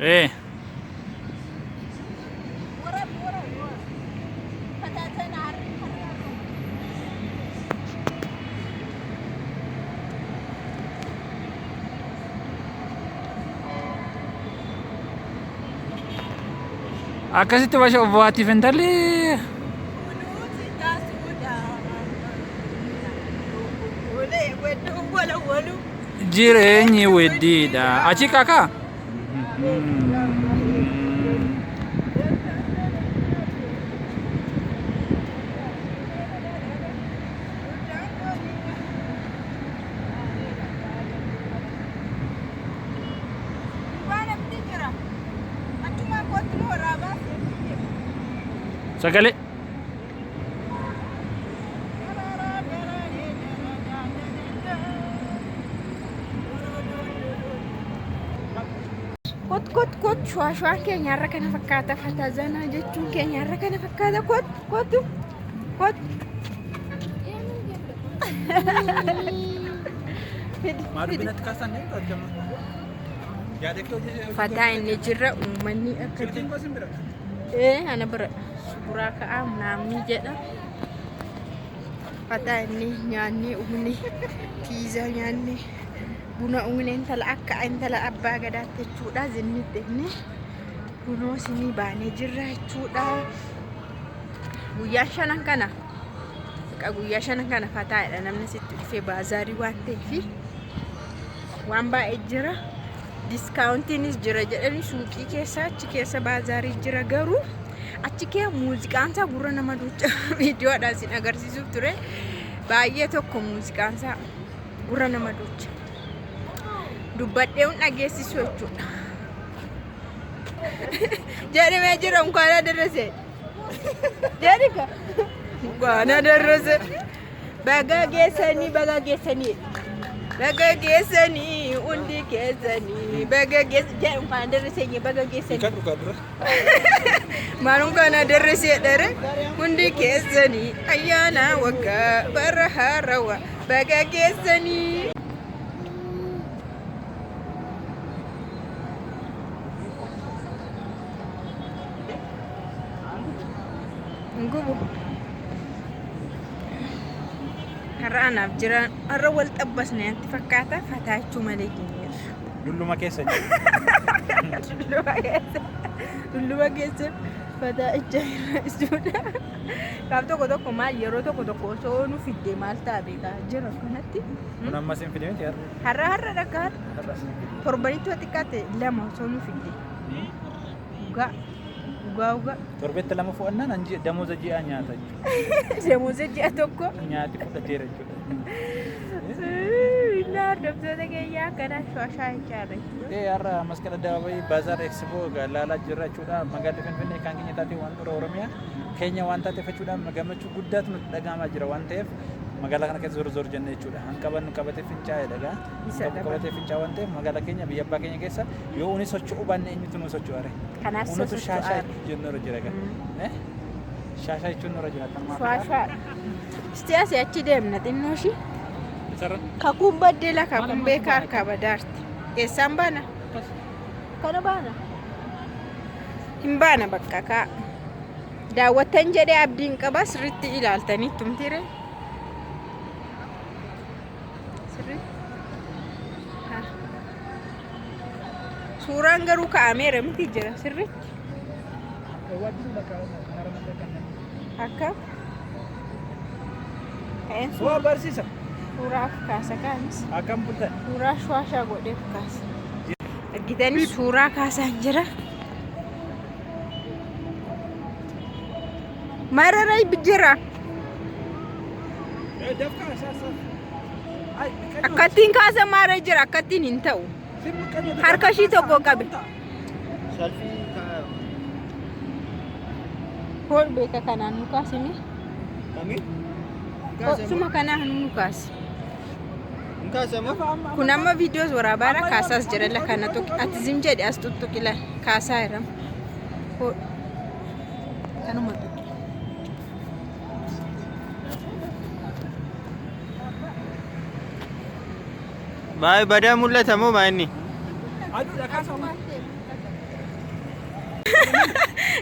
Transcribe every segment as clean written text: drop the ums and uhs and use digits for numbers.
Ee. Akkasitti basha obbo Haatiif intalli. Jireenyi weddiidha. Achi kakaa. Sagalee. Kot kot kot, shuwaashuwaan keenya har'a kana fakkaata. Fatazanaa jechuun keenya har'a kana fakkaata. Kot kotu kot. Fataa inni jirra uummanni akka ee ana bira suuraa ka'aa naamni jedha. Fataa inni nyaannee ugne, piizaa nyaannee, buna ugne, intala akka intala abbaa gadaatti jechuudha. Zinnitti inni kunoo sinii baanee jirra jechuudha. Guyyaa shanan kana, guyyaa shanan kana fataadha, namni sitti dhufee baazaarii waan ta'eef waan baay'ee jira. Discountiinis jira jedhanii suuqii keessa, achi keessa baazaarii jira, garuu achi kee muuziqaan isaa gurra nama duucha. Viidiyoodhaan isin agarsiisuuf ture, baay'ee tokko muuziqaan isaa gurra nama duucha. Dubbadhee hun dhageessisu jechuudha. Jedhamee jira, እንኳን አደረሰ jedhika, እንኳን አደረሰ, baga geessanii, baga geessanii, baga geessanii, hundi keessanii baga geessanii jedhe, እንኳን አደረሰኝ, baga geessanii. Maal እንኳን አደረሰ dhere, hundi keessanii ayyaana waggaa bara haarawaa baga geessanii. Gubu. Har'a anaaf jiran har'a wal xabbasne natti fakkaata, fataachuu malee geenyeerra. Dulluma keessa jiru. Dulluma keessa. Dulluma keessa fataachaa jirra jechuudha. Gaaf tokko tokko maal, yeroo tokko tokko osoo nu fidde maal ta'a beekaa jira kanatti. Kun ammas hin fide miti har'a. Har'a har'a dhaggaa har'a. Har'as hin fide. Torbanitti yoo xiqqaate lama osoo nu fidde. Dhugaa. Dhugaa dhugaa. Torbetti lama fu'annaan an damooza ji'aa nyaata jechuudha. Damooza ji'a tokko. Nyaati fudhateera jechuudha. Innaa hordoftoota keenyaa akkana shaashaa jechaadha jechuudha. Ee, har'a masqala addabaabayii baazaar expo laalaa jirra jechuudha. Magaalli Finfinnee kan keenya taate, waan dura Oromiyaa keenya waan taateef jechuudha. Gammachuu guddaatu nutti dhaga'amaa jira waan ta'eef magaalaa kana keessa zor zor jenne jechuudha. Hanqabannu qabatee fincaa'ee dhagaa. Isa Hanqabu qabatee fincaa'aa waan ta'eef magaalaa keenya, biyya abbaa keenya keessa yoo uni socho'uu baanne eenyutu nu socho'a ree? Kanaaf Unutu sosocho'aa. shaashaa jechuun nurra jira egaa. Eh? Shaashaa jechuun nurra jira. Shaashaa. Isti asii achi deemna xinnoo ishii. Isarra. Kakuun baddeela, kakuun beekaa harkaa badaarti. Eessaan baana? Kana baana? Hin baana, bakka kaa. Daawwattan jedhee abdiin qaba, sirriitti ilaaltanii tumtire. Sirriitti. Haa. Suuraan garuu kaa'ameera miti, jira sirriitti. Akka? Ka'een Waa barsiisa. suuraaf kaasa kaanis. Akkam bultan? Suuraa shuwaashaa godheef kaasa. Argitanii, suuraa kaasaan jira. Marara jira. Akkattiin kaasa maara jira, akkattiin hin ta'u. Harka ishii tokko qabe. Hool beeka kanaan nu kaasime. Suma kanaan nu kaasi. Kun amma viidiyoos waraabaadha, kaasaas jira la kana tokko ati zim jedhi as tuttuqi la kaasaa jira. Kanuma tuqi. Baay'ee badaa mul'ata moo maa inni? Aduudha kaasa.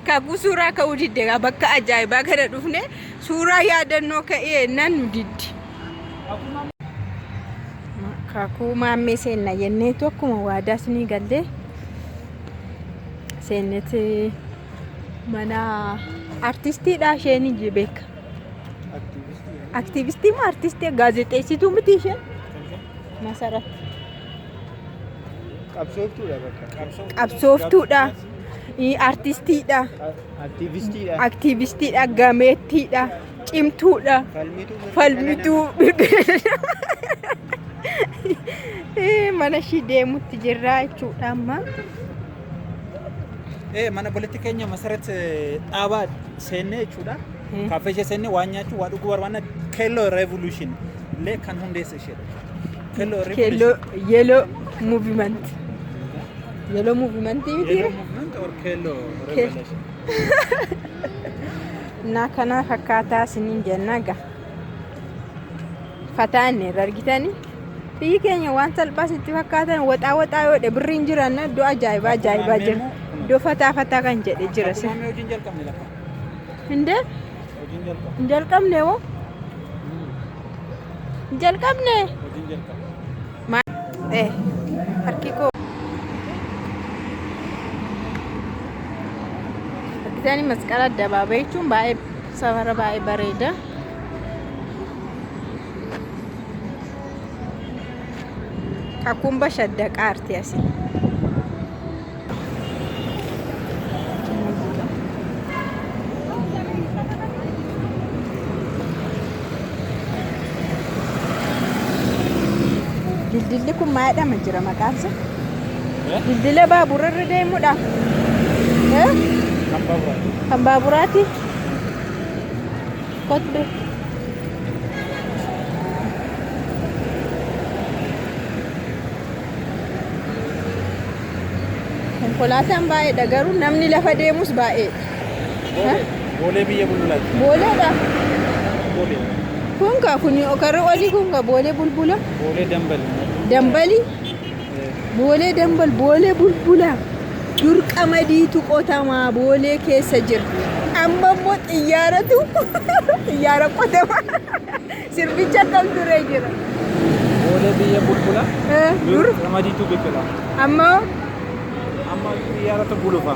Kakuu suuraa ka'uu didde egaa bakka ajaa'ibaa kana dhufne suuraa yaadannoo ka'ee nan nu diddi. Kakuu maammee seenna jenneetu akkuma waadaa isinii gallee seenneeti mana artistiidha isheen ijji beeka. Aktiivistii moo artistii gaazexeessituu miti isheen? Masarat. Qabsooftuudha bakka. Qabsooftuudha. Artistiidha. Aktiivistiidha. Aktiivistiidha. Gameettiidha. Cimtuudha. Falmituu. Falmituu. Mana ishii deemutti jirra jechuudha amma. Mana obboleettii keenya Masarat Dhaabaa seennee jechuudha. Kaaffee ishee seennee waan nyaachuu waa dhuguu barbaanna Keelloo Revolution illee kan hundeesse isheedha. Keelloo Keelloo Yellow Movement. Yellow Movement miti. Yellow Movement or Keelloo Revolution. Naa kana fakkaataa isiniin jenna gaa. Fataa inni irra argitanii. Biyyi keenya waan salphaa sitti fakkaatan waxaa waxaa yoo jedhe birriin jiran iddoo ajaa'ibaa ajaa'ibaa jira. Iddoo fataa fataa kan jedhe jira. Akkuma amma hojiin jalqabne lafa. Hindee Hojiin jalqabne. hin jalqabne moo? Hin jalqabne? Hojiin jalqabne. Eh, harki koo. Argitanii masqala addabaabayii jechuun baay'ee safara baay'ee bareeda. Kakuun bashaddaqaarti asii. Dildilli kun maal jedhama jira maqaan isaa? Dildila baabura irra deemudha. Eh? Kan baaburaati. Kan baaburaati? Kottu. Konkolaataan baay'eedha garuu namni lafa deemus baay'eedha. Boolee. Boolee biyya bulbulaati. Booleedha. Boolee. Kun ka kun karri olii kun ka boolee bulbula. Boolee dambali. Dambali. Boolee dambal boolee bulbula. Dur qamadiitu qotamaa boolee keessa jira. Amma immoo xiyyaaratu xiyyaara qotama. Sirbicha akkam turee jira. Boolee biyya bulbula. Dur Qamadiitu biqila. amma Amma xiyyaaratu gulufa.